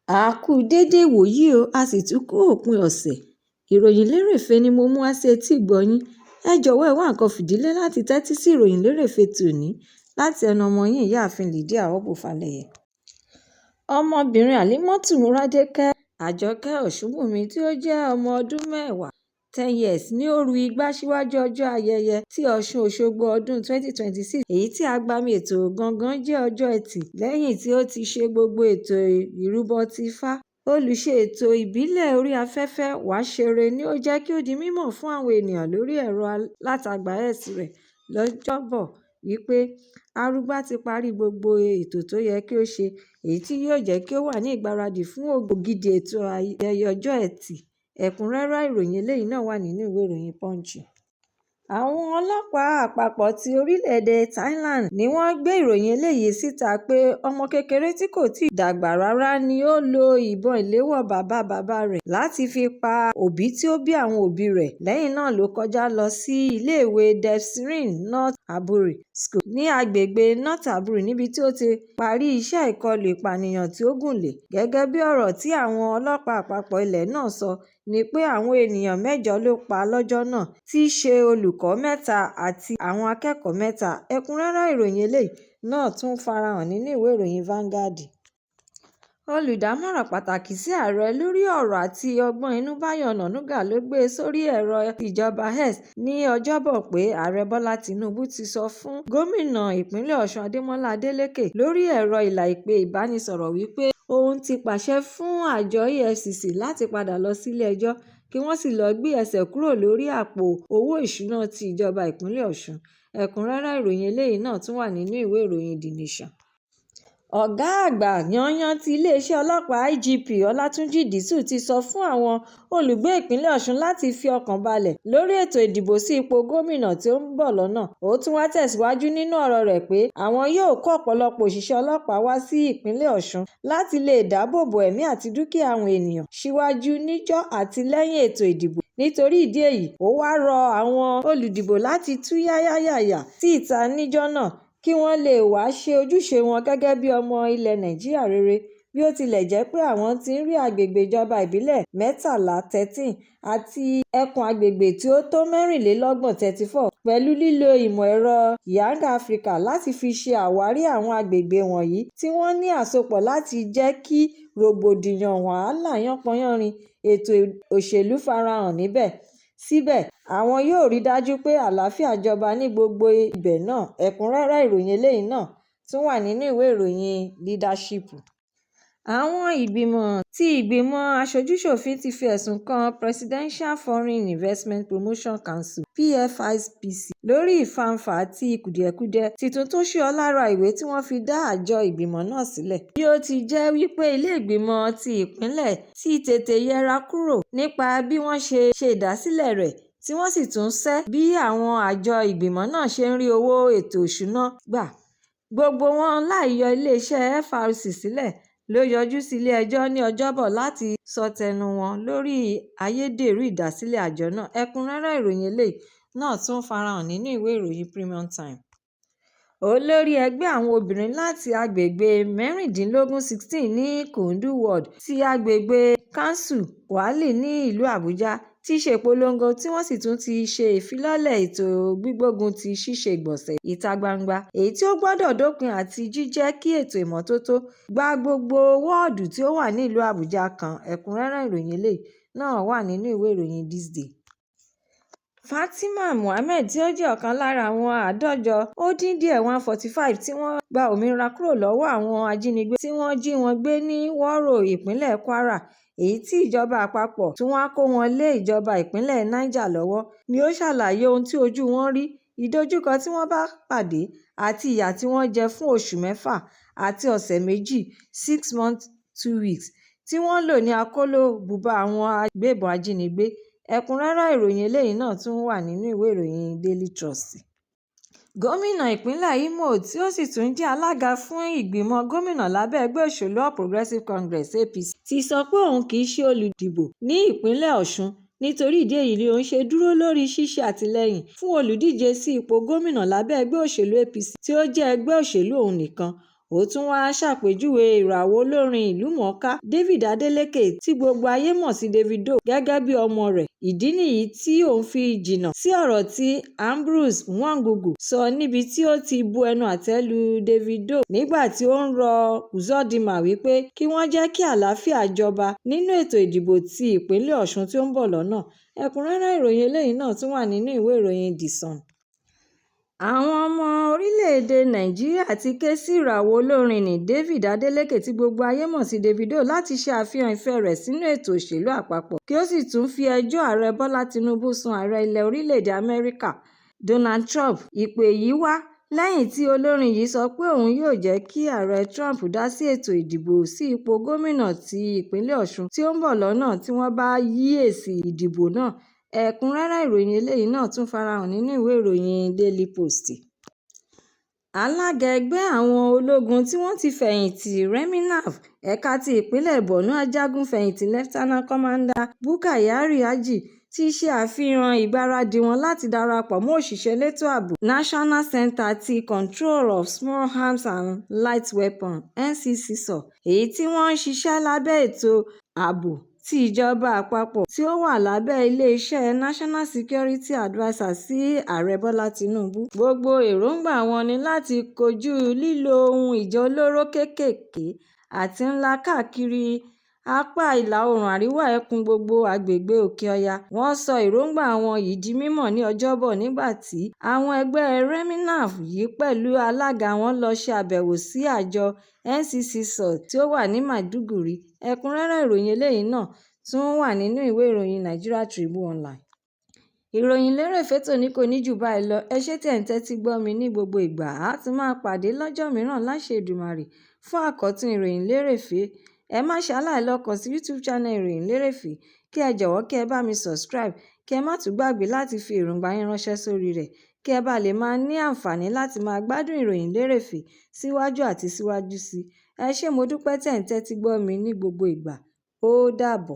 A kú dédé ìwòyí o, a sì tún kú òpin ọ̀sẹ̀. Ìròyìn lérèfé ni mo mú wá sí etí ìgbọ́ yín. Ẹ jọ̀wọ́ ẹ wá nǹkan fìdílé láti tẹ́tí sí ìròyìn lérèfé tòní láti ẹnu ọmọ yín Ìyáàfin Lydia Ọbúfálẹyẹ. Ọmọbìnrin Àlímọ́tù Mòrádékẹ́ Àjọkẹ́ Ọ̀ṣunbùnmi tí ó jẹ́ ọmọ ọdún mẹ́wàá 10 years ní ó ru igbá síwájú ọjọ́ ayẹyẹ ti Ọ̀ṣun Òṣogbo ọdún 2026, èyí tí agbami ètò gangan jẹ́ ọjọ́ Etì lẹ́yìn tí ó ti ṣe gbogbo ètò ìrúbọ ti Ifá. Olùṣe ètò ìbílẹ̀ orí afẹ́fẹ́ Wáṣèrè ni ó jẹ́ kí ó di mímọ̀ fún àwọn ènìyàn lórí ẹ̀rọ alátagbà X rẹ̀ lọ́jọ́bọ̀ wípé Arugbá ti parí gbogbo ètò tó yẹ kí ó ṣe, èyí tí yóò jẹ́ kí ó wà ní ìgbáradì fún ògidì ètò ayẹyẹ ọjọ́ Etì. Ẹ̀kúnrẹ́rẹ́ ìròyìn eléyìí náà wà nínú ìwé ìròyìn Punch. Àwọn ọlọ́pàá àpapọ̀ ti orílẹ̀-èdè Thailand ni wọ́n gbé ìròyìn eléyìí síta pé ọmọ kékeré tí kò tíì dàgbà rárá ni ó lo ìbọn ìléwọ́ bàbá bàbá rẹ̀ láti fi pa òbí tí ó bí àwọn òbí rẹ̀. Lẹ́yìn náà ló kọjá lọ sí iléèwé Debsirin North Aburi School ní agbègbè North Aburi níbi tí ó ti parí iṣẹ́ ìkọlù ìpànìyàn tí ó gùn lé. Gẹ́gẹ́ bí ọ̀rọ̀ tí àwọn ọlọ́pàá àpapọ̀ ilẹ̀ náà sọ ni pé àwọn ènìyàn mẹ́jọ ló pa lọ́jọ́ náà, tí í ṣe olùkọ́ mẹ́ta àti àwọn akẹ́kọ̀ọ́ mẹ́ta. Ẹ̀kúnrẹ́rẹ́ ìròyìn eléyìí náà tún farahàn nínú ìwé ìròyìn Vanguard. Olùdámọ̀ràn pàtàkì sí ààrẹ lórí ọ̀rọ̀ àti ọgbọ́n inú Báyọ̀ Ọ̀nànúgà ló gbé e sórí ẹ̀rọ tìjọba X ní Ọjọ́bọ̀ pé Ààrẹ Bọ́lá Tìnúbù ti sọ fún gómìnà ìpínlẹ̀ Ọ̀ṣun Adémọ́lá Adélékè lórí ẹ̀rọ ìlà ìpè ìbánisọ̀rọ̀ wípé òun ti pàṣẹ fún àjọ EFCC láti padà lọ sílé ẹjọ́ kí wọ́n sì lọ́ọ́ gbé ẹsẹ̀ kúrò lórí àpò owó ìṣúná ti ìjọba ìpínlẹ̀ Ọ̀ṣun. Ẹ̀kúnrẹ́rẹ́ ìròyìn eléyìí náà tún wà nínú ìwé ìròyìn The Nation. Ọ̀gá àgbà yanyan ti iléeṣẹ́ ọlọ́pàá IGP Ọlátúnjí Dìsù ti sọ fún àwọn olùgbé ìpínlẹ̀ Ọ̀ṣun láti fi ọkàn balẹ̀ lórí ètò ìdìbò sí ipò gómìnà tí ó ń bọ̀ lọ́nà. Ó tún wá tẹ̀síwájú nínú ọ̀rọ̀ rẹ̀ pé àwọn yóò kó ọ̀pọ̀lọpọ̀ òṣìṣẹ́ ọlọ́pàá wá sí ìpínlẹ̀ Ọ̀ṣun láti lè dáàbò bo ẹ̀mí àti dúkìá àwọn ènìyàn síwájú, níjọ́ àti lẹ́yìn ètò ìdìbò. Nítorí ìdí èyí, ó wáá rọ àwọn olùdìbò láti túyáyáyàyà sí ìta níjọ́ náà kí wọ́n lè wáá ṣe ojúṣe wọn gẹ́gẹ́ bí ọmọ ilẹ̀ Nàìjíríà rere. Bí ó tilẹ̀ jẹ́ pé àwọn ti ń rí agbègbè ìjọba ìbílẹ̀ mẹ́tàlá 13 àti ẹkùn agbègbè tí ó tó mẹ́rìnlélọ́gbọ̀n 34 pẹ̀lú lílo ìmọ̀ ẹ̀rọ Yanga Africa láti fi ṣe àwárí àwọn agbègbè wọ̀nyí tí wọ́n ní àsopọ̀ láti jẹ́ kí rògbòdìyàn wàhálà yánpọnyánrin ètò òṣèlú farahàn níbẹ̀. Síbẹ̀, àwọn yóò rí i dájú pé àlàáfíà jọba ní gbogbo ibẹ̀ náà. Ẹ̀kúnrẹ́rẹ́ ìròyìn eléyìí náà tún wà nínú ìwé ìròyìn Leadership. Àwọn ìgbìmọ̀ tí ìgbìmọ̀ aṣojú-ṣòfin ti fi ẹ̀sùn kan Presidential Foreign Investment Promotion Council (PFIPC) lórí ìfánfà àti kùdìẹ̀kudiẹ tuntun tó ṣúyọ lára ìwé tí wọ́n fi dá àjọ ìgbìmọ̀ náà sílẹ̀. Bí ó ti jẹ́ wípé ilé ìgbìmọ̀ ti ìpínlẹ̀ ti tètè yẹra kúrò nípa bí wọ́n ṣe ṣe ìdásílẹ̀ rẹ̀ tí wọ́n sì tún sẹ́ bí àwọn àjọ ìgbìmọ̀ náà ṣe ń rí owó ètò ìṣúná gbà. Gbogbo wọn, láì yọ iléeṣẹ́ FRC sílẹ̀, ló yọjú sí ilé-ẹjọ́ ní Ọjọ́bọ̀ láti sọ tẹnu wọn lórí ayédèrú ìdásílẹ̀ àjọ náà. Ẹ̀kúnrẹ́rẹ́ ìròyìn eléyìí náà tún farahàn nínú ìwé ìròyìn Premium Times. Olórí ẹgbẹ́ àwọn obìnrin láti agbègbè mẹ́rìndínlógún 16 ní Kundu Ward ti agbègbè Kánsù Kwali ní ìlú Àbújá ti ṣe ìpolongo tí wọ́n sì tún ti ṣe ìfilọ́lẹ̀ ètò gbígbógun ti ṣíṣe ìgbọ̀nsẹ̀ ìta gbangba èyí tí ó gbọ́dọ̀ dópin àti jíjẹ́ kí ètò ìmọ́tótó gba gbogbo wọ́ọ̀dù tí ó wà nílùú Àbújá kan. Ẹ̀kúnrẹ́rẹ́ ìròyìn eléyìí náà wà nínú ìwé ìròyìn This Day. Fatima Mohammed, tí ó jẹ́ ọ̀kan lára àwọn àádọ́jọ ó dín díẹ̀ 145 tí wọ́n gba òmìnira kúrò lọ́wọ́ àwọn ajínigbé tí wọ́n jí wọn gbé ní Woro, ìpínlẹ̀ Kwara, èyí tí ìjọba àpapọ̀ tún wáá kó wọn lé ìjọba ìpínlẹ̀ Niger lọ́wọ́, ni ó ṣàlàyé ohun tí ojú wọn rí, ìdojúkọ tí wọ́n bá pàdé àti ìyà tí wọ́n jẹ fún oṣù mẹ́fà àti ọ̀sẹ̀ méjì 6 months 2 weeks tí wọ́n lò ní àkọlò bùbá àwọn agbébọn ajínigbé. Ẹ̀kúnrẹ́rẹ́ ìròyìn eléyìí náà tún wà nínú ìwé ìròyìn Daily Trust. Gómìnà ìpínlẹ̀ Imo tí ó sì tún jẹ́ alága fún ìgbìmọ̀ gómìnà lábẹ́ ẹgbẹ́ òṣèlú All Progressives Congress (APC) ti sọ pé òun kì í ṣe olùdìbò ní ìpínlẹ̀ Ọ̀ṣun, nítorí ìdí èyí ni òun ṣe dúró lórí ṣíṣe àtìlẹ́yìn fún olùdíje sí ipò gómìnà lábẹ́ ẹgbẹ́ òṣèlú APC tí ó jẹ́ ẹgbẹ́ òṣèlú òun nìkan. Ó tún wáá ṣàpèjúwe ìràwọ̀ olórin ìlúmọ̀-ọ́n-kà David Adeleke tí gbogbo ayé mọ̀ sí Davido gẹ́gẹ́ bíi ọmọ rẹ̀. Ìdí nìyí tí òun fi jìnnà sí ọ̀rọ̀ tí Ambrose Nwangwu sọ níbi tí ó ti bu ẹnu àtẹ́ lu Davido nígbà tí ó ń rọ Uzodinma wí pé kí wọ́n jẹ́ kí àlàáfíà jọba nínú ètò ìdìbò ti ìpínlẹ̀ Ọ̀ṣun tí ó ń bọ̀ lọ́nà. Ẹ̀kúnrẹ́rẹ́ ìròyìn eléyìí náà tún wà nínú ìwé ìròyìn The Sun. Àwọn ọmọ orílẹ̀-èdè Nàìjíríà ti ké sí ìràwọ̀ olórin ní David Adeleke tí gbogbo ayé mọ̀ sí Davido láti ṣe àfihàn ìfẹ́ rẹ̀ sínú ètò òṣèlú àpapọ̀ kí ó sì tún fi ẹjọ́ Ààrẹ Bọ́lá Tinubu sun Ààrẹ ilẹ̀ orílẹ̀-èdè Amẹ́ríkà Donald Trump. Ìpè yìí wá lẹ́yìn tí olórin yìí sọ pé òun yóò jẹ́ kí Ààrẹ Trump dá sí ètò ìdìbò sí ipò gómìnà ti ìpínlẹ̀ Ọ̀ṣun tí ó ń bọ̀ lọ́nà tí wọ́n bá yí èsì ìdìbò náà. Ẹ̀kúnrẹ́rẹ́ ìròyìn eléyìí náà tún farahàn nínú ìwé ìròyìn Daily Post. Alága ẹgbẹ́ àwọn ológun tí wọ́n ti fẹ̀yìntì remenaf ẹ̀ka ti ìpínlẹ̀ Borno ajagun-fẹ̀yìntì Lieutenant Commander Bukar Kyari Aji ti ṣe àfihàn ìgbáradì wọn láti darapọ̀ mọ́ òṣìṣẹ́ elétò ààbò National Centre ti Control of Small Arms and Light Weapons NCCSO, èyí tí wọ́n ń ṣiṣẹ́ lábẹ́ ètò ààbò ti ìjọba àpapọ̀ tí ó wà lábẹ́ iléeṣẹ́ National Security Adviser sí Ààrẹ Bọ́lá Tinubu. Gbogbo èròǹgbà wọn ní láti kojú lílo ohun ìjà olóró kéékèèké àti ńlá káàkiri apá ìlà-oòrùn àríwá ẹkùn gbogbo àgbègbè Òkè-Ọ̀yà. Wọ́n sọ èròǹgbà wọn yìí di mímọ̀ ní Ọjọ́bọ̀ nígbà tí àwọn ẹgbẹ́ remenaf yìí pẹ̀lú alága wọn lọ ṣe àbẹ̀wò sí àjọ NCCSO tí ó wà ní Maiduguri. Ẹ̀kúnrẹ́rẹ́ ìròyìn eléyìí náà tún wà nínú ìwé ìròyìn Nigeria Tribune Online. Ìròyìn lérèfé tòní kò ní jù báyìí lọ. Ẹ ṣé tí ẹ̀ ń tẹ́tí gbọ́ mi ní gbogbo ìgbà. A tún máa pàdé lọ́jọ́ mìíràn láṣẹ Èdùmàrè fún àkọ́tún ìròyìn lérèfé. Ẹ má ṣaláì lọ kàn sí YouTube channel ìròyìn lérèfé kí ẹ jọ̀wọ́ kí ẹ bá mi subscribe, kí ẹ má tún gbàgbé láti fi èròǹgbà yín ránṣẹ́ sórí rẹ̀ kí ẹ bá lè máa ní àǹfààní láti máa gbádùn ìròyìn lérèfé síwájú àti síwájú sí i. Ẹ ṣé, mo dúpẹ́ tí ẹ̀ ń tẹ́tí gbọ́ mi ní gbogbo ìgbà. Ó dàbọ̀.